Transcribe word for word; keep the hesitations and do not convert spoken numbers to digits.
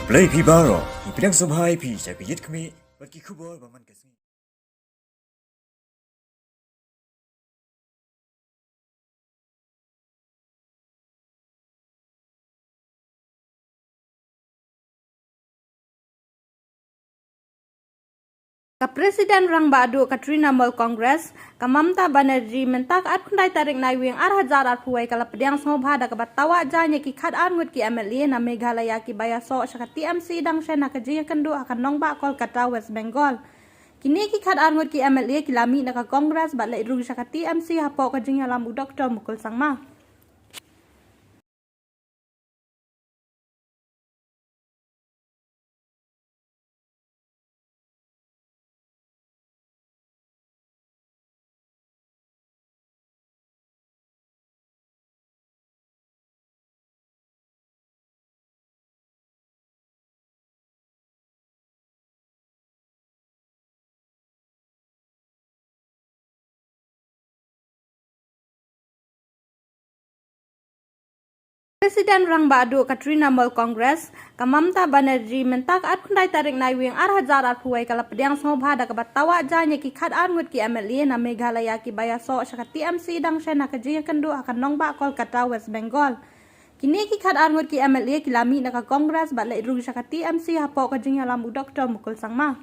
Khublei phi baroh, ngi pdiang sngewbha ïa phi sha ka Ïit Khmih bad ki khubor ba man ka sngi. Ka President Rangbah Duh ka Trinamool Congress, ka Mamata Banerjee, mynta ka arphew khyndai tarik Naiwieng ar hajar arphew wei ka la pdiang sngewbha da kaba tawah jaiñ ïa ki khatar ngut ki M L A na Meghalaya kiba ïasoh sha ka T M C dang shen ha ka jingïakynduh ha ka nongbah Kolkata, West Bengal. Kine ki khatar ngut ki M L A ki la mih na ka Congress bad leit rung sha ka T M C hapoh ka jingïalam u Doctor Mukul Sangma. President Rangbah Duh ka Trinamool Congress, ka Mamata Banerjee, mynta ka arphew khyndai tarik Naiwieng ar hajar arphew wei ka la pdiang sngewbha da kaba tawah jaiñ ïa ki khatar ngut ki M L A na Meghalaya kiba ïasoh sha ka T M C dang shen ha ka jingïakynduh ha ka nongbah Kolkata, West Bengal. Kine ki khatar ngut ki M L A ki la mih na ka Congress bad leit rung sha ka T M C hapoh ka jingïalam u Doctor Mukul Sangma.